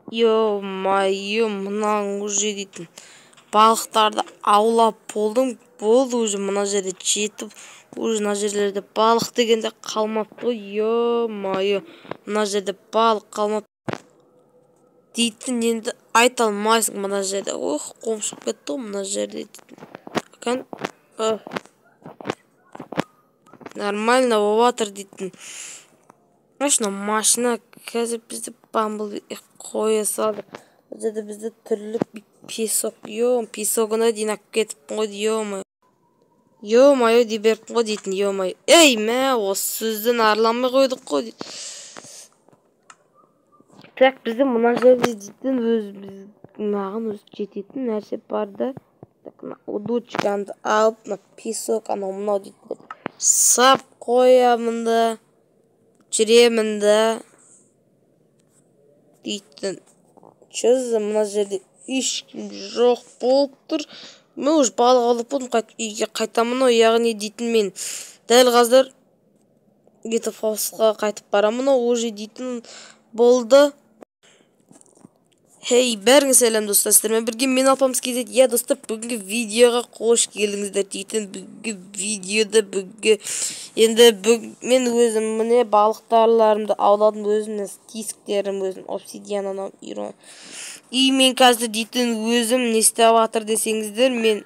Ё-моё, мынаның уже дейтін балықтарды аулап болдым. Болды уже мына жерде жетіп, уже мына жерлерде балық дегенде қалмапты ғой. Ё-моё, мына жерде балық қалмапты дейтін енді айта алмайсың мына жерде. Ох, қолым шығып кетті ғой мына жерде дейтін. Нормально болып жатыр дейтін. Мына машина қазір бізді Бамблби қоя салды. Бұл жерде бізді түрлі песок, ё, песогына дейін алып кетіппін ғой, ё-моё. Ё-моё дей беріппін ғой дейтін, ё-моё. Ей, мә, осы сөзден арыла алмай қойдық қой дейді. Так, бізде мына жерде дейтін өзіміз маған өзі жететін нәрсе бар да. Так, мына удочкамды алып, мына песок, анау мынау дейтін сап қоямын да, жүремін да дейтін. Че за мына жерде ешкім жоқ болып тұр. Мен уже балық аулап болдым, қайтып үйге қайтамын ғой, яғни дейтін мен дәл қазір Ютуб хаусқа қайтып барамын ғой, уже дейтін болды. Хей, бәріңе сәлем достар, сіздермен бірге мен Алпамыс KZ. Иә достар, бүгінгі видеоға қош келдіңіздер дейтін. Бүгінгі видеода бүгінгі енді мен өзім міне балықтарларымды ауладым, өзімнің тесіктерім, өзім обсидиан анау ирон. И мен қазір дейтін өзім не істеп жатыр десеңіздер, мен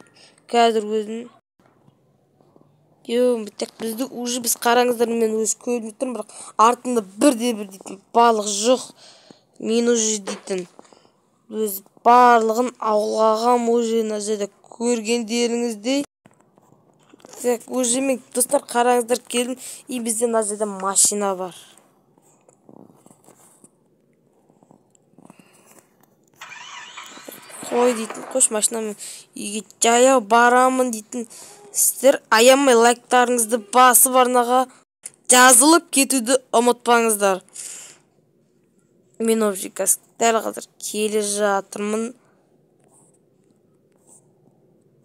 қазір өзім Йо, так бізді уже біз қараңыздар, мен өз көрініп тұрмын, бірақ артымда бірде-бір дейтін балық жоқ. Мен уже дейтін өз барлығын аулағам уже мына жерде көргендеріңіздей. Так, уже мен достар қараңыздар келдім, и бізде мына жерде машина бар. Қой дейтін, қош машинамен үйге жаяу барамын дейтін. Сіздер аямай лайктарыңызды басып арнаға жазылып кетуді ұмытпаңыздар. Мен вообще қазір дәл қазір келе жатырмын.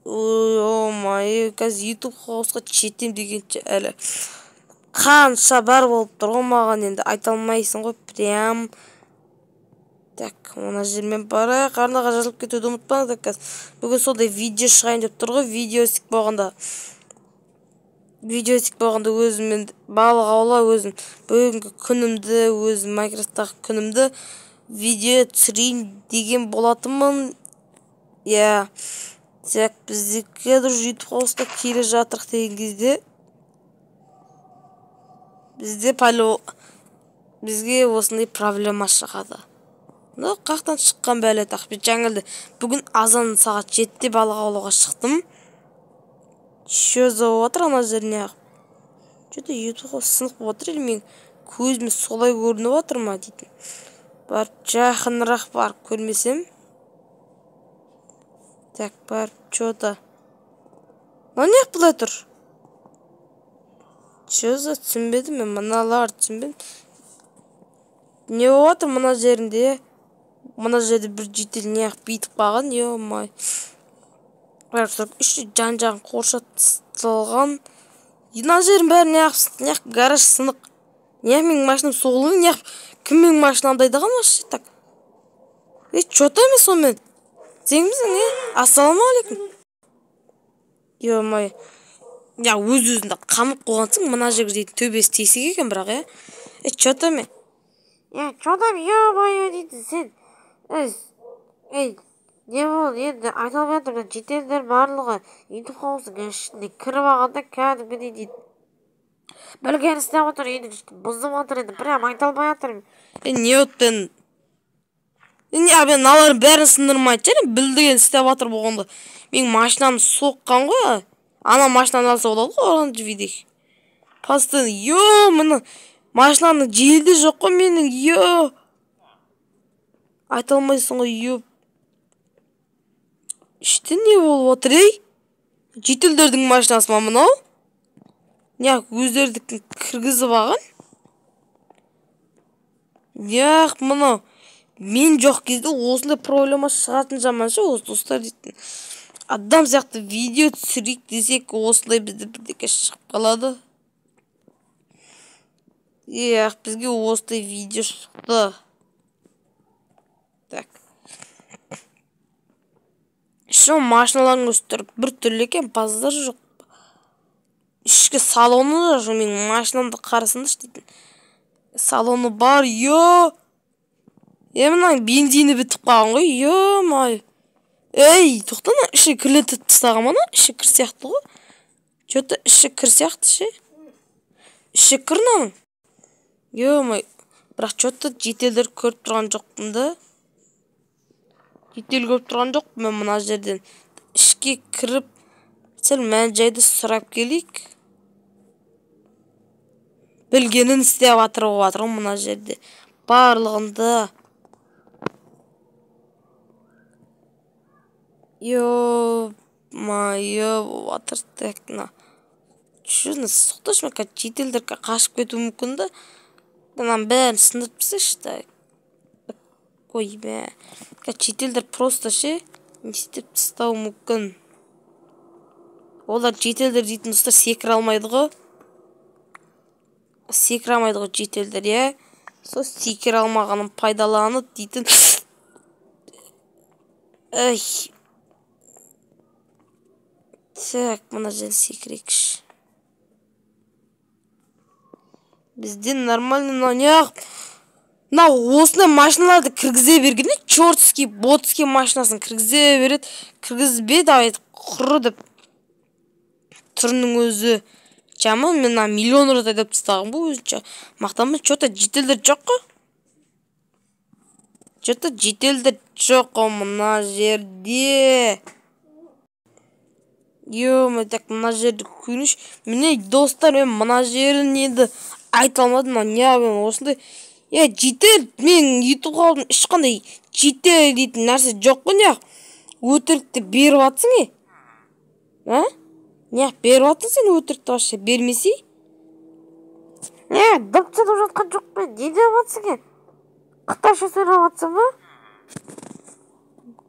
Ой, қазір Ютуб хаусқа жетем дегенше әлі қанша бар болып тұр ғой маған, енді айта алмайсың ғой прям. Так, мына жермен барайық, арнаға жазылып кетуді ұмытпаңыздар. Қазір бүгін сондай видео шығайын деп тұр ғой, видеосик болғанда. Видеосик болғанда өзім енді балық аула, өзім бүгінгі күнімді, өзім Майнкрафттағы күнімді видео түсірейін деген болатынмын. Иә. Так, бізде қазір Ютуб хаусқа келе жатырық деген кезде бізде бізге осындай проблема шығады. Ну, қақтан шыққан бәле тақ, мен жаңылды. Бүгін азан сағат 7-де балық аулауға шықтым. Че за отыр ана жеріне? Че-то Ютуб хаус сынық болып отыр, или мен көзіме солай көрініп отыр ма дейтін. Барып жақынырақ барып көрмесем. Так, барып че-то. Мынау неғып былай тұр? Че за түсінбедім мен, мыналарды түсінбедім. Не болып отыр мына жерінде? Мына жерде бір житель неғып бүйтіп қалған, ё-моё. Барып тұрып, үш жан-жағын қоршап тасталған. Мына жердің бәрі неғып, неғып гараж сынық. Неғып менің машинам соғылған, неғып кім менің машинамды айдаған вообще так? Ей, чё-то емес сонымен? Сенбісің, е? Ассалаумағалейкум. Ё-моё. Я өз-өзімді қамап қойғансың, мына жерге дейтін төбесі тесік екен бірақ, е? Ей, чё-то ме? Е, чё-то, ё-моё дейтін сен. Ей, не болды енді айта алмай жатырмын, жительдер барлығы Ютуб хаустың ішіне кіріп алғанда кәдімгідей дейді. Білгенін істеп отыр, үйдің ішін бұзып отыр енді, прям айта алмай жатырмын. Е, не отпен? Е, не, мен мыналардың бәрін сындырмайтын шығар, білдігенін істеп жатыр болғанда. Менің машинамды соққан ғой. Ана машинаны алса болады ғой, оранжевый. Постоянно, ё, мына машинаның желі де жоқ қой менің, ё. Айта алмайсың ғой, ё. Іште не болып отыр, ей? Жительдердің машинасы ма мынау? Неғып өздерідікін кіргізіп алған? Неғып мынау? Мен жоқ кезде осындай проблема шығатын жаман ше, осы достар дейтін. Адам сияқты видео түсірейік десек, осындай бізде бірдеңе шығып қалады. Эх, бізге осындай видео шықты. Так. Еще машиналардың өстіріп бір түрлі екен, базар жоқ. Ішкі салоны да жоқ, менің машинамды қарасаңдаршы дейтін. Салоны бар, ё. Мынаның бензині бітіп қалған ғой, ё-моё. Ей, тоқта, мына іші кірлетіп тастаған ма, іші кір сияқты ғой. Чё-то іші кір сияқты ше. Іші кір мынаның. Ё-моё. Бірақ чё-то жителдер көріп тұрған жоқпын да. Жител көріп тұрған жоқпын мен мына жерден. Ішке кіріп сәл мән-жайды сұрап келейік. Білгенін істеп жатыр болып жатыр ғой мына жерде. Барлығында. Ё-моё, болып жатыр. Так, мына. Чё, мына соқташы, мен қазір жителдер қашып кетуі мүмкін да. Мынаның бәрін сындырып тастайыншы, так. Ой, мә. Қазір жителдер просто ше, не істеп тастауы мүмкін. Олар жителдер дейтін достар секіре алмайды ғой. Секіре алмайды ғой жителдер, иә. Сол секіре алмағанын пайдаланып дейтін. Эй. Так, мына жерде секірейікші. Бізде нормально, мынау неғып? Мынау осындай машиналарды кіргізе бергенде, чертский, ботский машинасын кіргізе береді. Кіргізбе, давай, құры деп. Түрінің өзі жаман, мен мына миллион рет айдап тастаған бұл өзінше. Мақтанбай, чё-то жителдер жоқ қой. Чё-то жителдер жоқ қой мына жерде. Ё-моё, так мына жерді көрейінші. Міне, достар, мен мына жерін енді айта алмадым, мына неғып мен осындай. Житель, мен ютуб қалдым, ешқандай житель дейтін нәрсе жоқ қой, неғып өтірікті беріп жатсың, е? А? Неғып беріп жатсың сен өтірікті вообще, бермесей? Дым түсініп жатқан жоқ мен, не деп жатсың, е? Қытайша сөйлеп жатсың ба?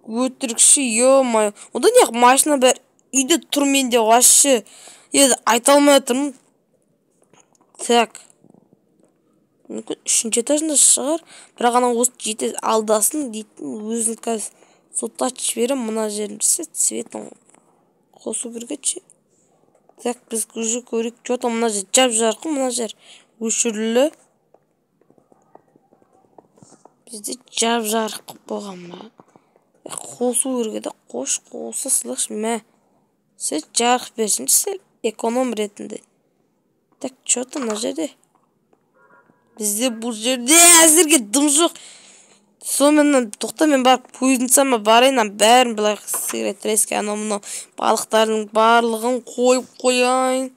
Өтірікші, ё-моё. Онда неғып машина бәрі үйде тұр менде вообще. Енді айта алмай жатырмын. Так. Мүмкін үшінші этажында шығар. Бірақ анау осы жеті алдасын дейтін өзін қазір соттатып жіберемін. Мына жерін бізге цветін қосу керек еді ше. Так, біз уже көрейік. Чё там мына жер жап-жарқын, мына жер өшірілі. Бізде жап-жарық қылып қойған ба? Қосу керек еді. Қош, қоса салайықшы, мә. Сен жарық берсінші сәл эконом ретінде. Так, чё там мына жерде? Бізде бұл жерде әзірге дым жоқ. Сонымен тоқта, мен барып кузницама барайын, ана бәрін былай сигарет, трески, анау мынау балықтардың барлығын қойып қояйын.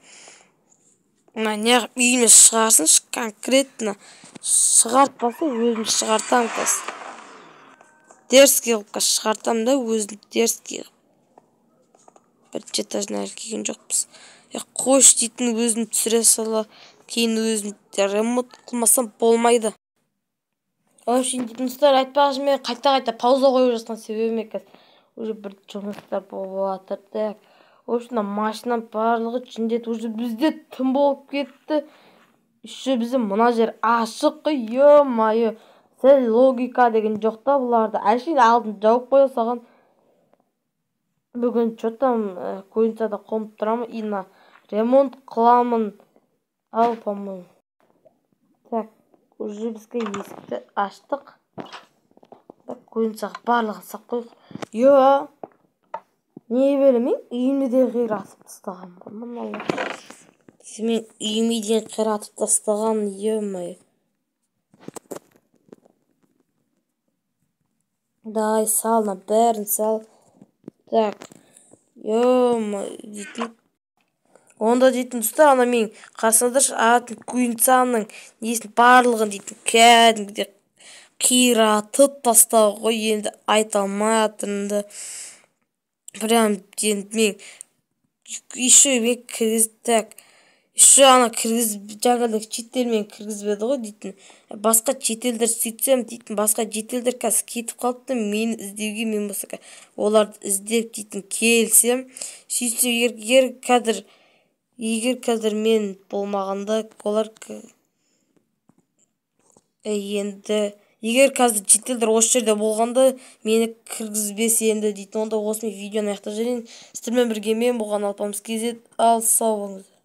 Мына неғып үйіме шығарсыншы конкретно. Шығартпаса өзім шығартамын қазір. Дерзкий қылып қазір шығартамын да өзім дерзкий қылып. Бірінші этажына әлі келген жоқпыз. Қойшы дейтін өзім түсіре сала, кейін өзім ремонт қылмасам болмайды. Вообще, дейтін достар, айтпақшы, мен қайта-қайта пауза қойып жатқан себебім қазір уже бір жұмыстар болып жатыр. Так, в общем, мына машинаның барлығы жіндет, уже бізде түн болып кетті. Еще бізде мына жер ашық қой, ё-моё. Сәл логика деген жоқ та бұларда. Әшейін алдын жауып қоя салған. Бүгін чё там, кузницада қонып тұрамын, и мына ремонт қыламын. Ал, по-моему. Так, уже бізге есікті аштық. Так, кузницаға барлығын сап қойдық. Ё, не беремін, үйіме де қиратып тастаған ба, мыналар. Мен үйіме де қиратып тастаған, ё-моё. Давай, сал, мына бәрін сал. Так, ё-моё, дейтін. Онда дейтін достар, ана мен қарасаңдаршы, атын кузницаның несін барлығын дейтін кәдімгідей қиратып тастау ғой, енді айта алмай жатырмын да. Прям енді мен еще мен кіргіз, так, еще ана кіргізіп, жаңағыдай шетелмен кіргізбеді ғой дейтін. Басқа шетелдер сөйтсем дейтін, басқа шетелдер қазір кетіп қалыпты, мені іздеуге, мен болса оларды іздеп дейтін келсем, сөйтсем, егер қазір мен болмағанда, олар енді Егер қазір жительдер осы жерде болғанда, мені кіргізбес енді дейді. Онда осымен видеоны аяқтап жіберейін. Сіздермен бірге мен болған Алпамыс KZ. Ал сау болыңыздар.